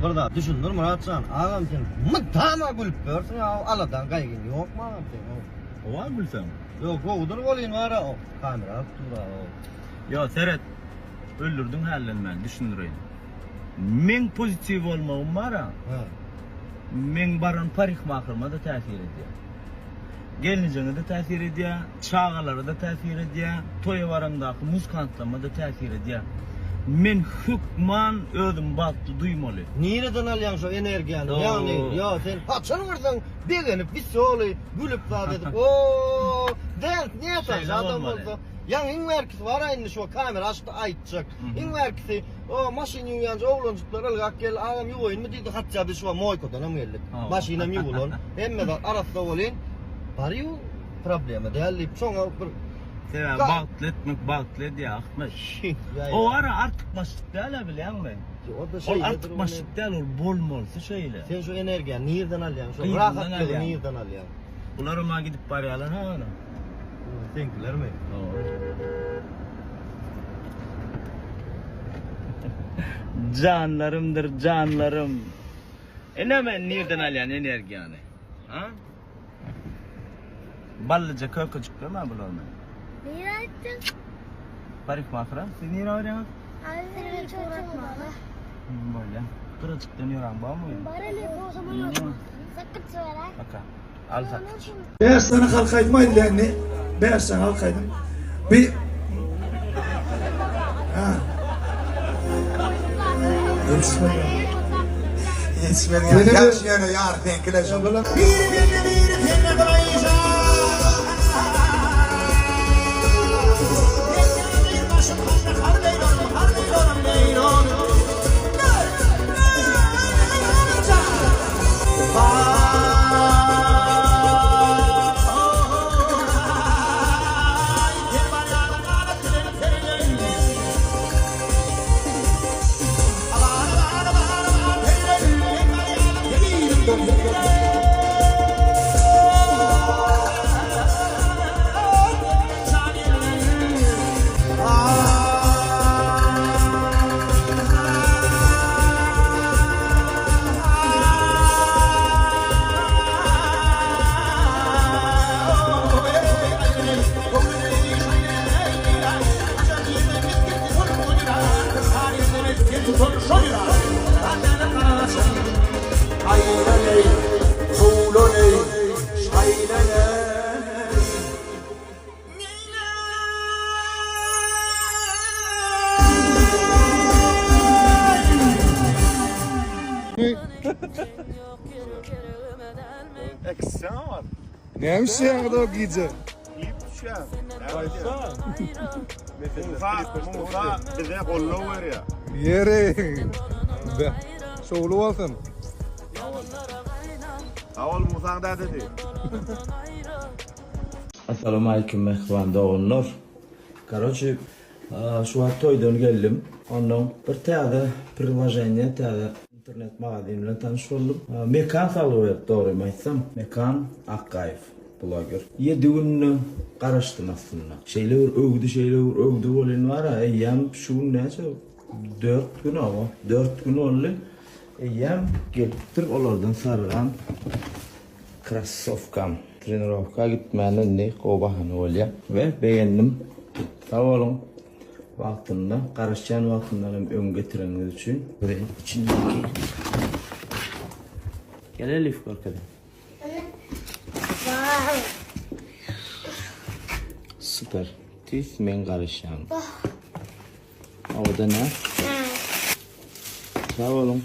Bir zat düşündir Myratjan agam sen mydama gülüp ýörsüň a aladaň gaýgyň ýokmy agam seň o. Howa gülseň. Ýok gowudyr welin bara o kamera alyp dur a o. Ýo seret öldürdiň hälden bäri düşündireýin. Meň pozitiw bolmagym bara. Hä. Meň baran parikmahyryma-da täsir edýär. Gelnejeňe-de täsir edýär, çagalara-da täsir edýär, toýa baramdaky muzkantlama-da täsir edýär. Men hökman özümi bagtly duýmaly. Nireden alýaň şo energiýany? Ýagny, ýa sen haçan görseň begenip, wesýolyý, gülüp zat edip, o dance nätanyş adam bolsa. Ýaňy iň bärkisi bar-a indi şo kamera açdy aýtjak. Iň bärkisi o maşyn ýuwýança oglanjyklar ylgap geldi, agam ýuwaýynmy diýdi, hatda biz şo moýkadanam geldik. Maşynam ýuwulan, hemme zat arassa welin, bar ýuw, problema däl diýip, şoňa bir Sebäbi bagtly etmek bagtly edýär Ahmet. O ara artykmaçlyk däl-ä bilýäňmi? Ol artykmaçlyk däl, ol bolmalysy şeýle. Sen şu energiýany nirden alýaň? Şu rahatlygy nirden alýaň? Bularam-a gidip barýarlar ha ony. Seňkilermi? Janlarymdyr janlarym. Ine men nirden alýan energiýany. Ha? Ballyja kökejikler mi bular men? Nirä gitdiň? Parikmahra. Siz nirä barýaňyz? Azir çoratmaga. Bolýa. Gyrajykdan ýöräň barmy? Bar ele bolsa bolýar. Sakgyç bar. Aka. Al sakgyç. Bäş sany halk aýdym aýdylýar indi. Bäş sany halk aýdym. Bi Ha. Ýetişmedi. Ýetişmedi. Ýagşy ýöne ýar seňkile şo. Biri bende biri sende gyraýşa. Näme işleýäňiz o gije? Iýip düşýär. Aýtsa. Musa, Musa bize goldaw berýär. Ýeri. Be. Şowly bolsun. Sag bol Musaň dädesi. Assalamualeýkum mähriban doganlar. Karoçi şu wagt toýdan geldim. Ondan bir täze priloženiýe, täze internet magazin bilen tanyş boldum. Mekan salgy berdi dogrymy aýtsam. Mekan Akgaýew bloger. Ýedi günde garaşdym aslynda. Şeýle bir öwdi, şeýle bir öwdi welin bar-a, eýýäm şu gün näçe? Dört gün hawa, dört gün boldy. Eýýäm gelipdir olardan sargan Krossowkam. Trenirowka gitmäne indi gowy bahana bolýa. We begendim. Sag boluň. Wagtynda, garaşýan wagtyndan hem öň getireniňiz üçin. We içindäki. Gel Elif görkezin. Süper. Tüýs meň garaşýanym. Owadan a? Sag boluň.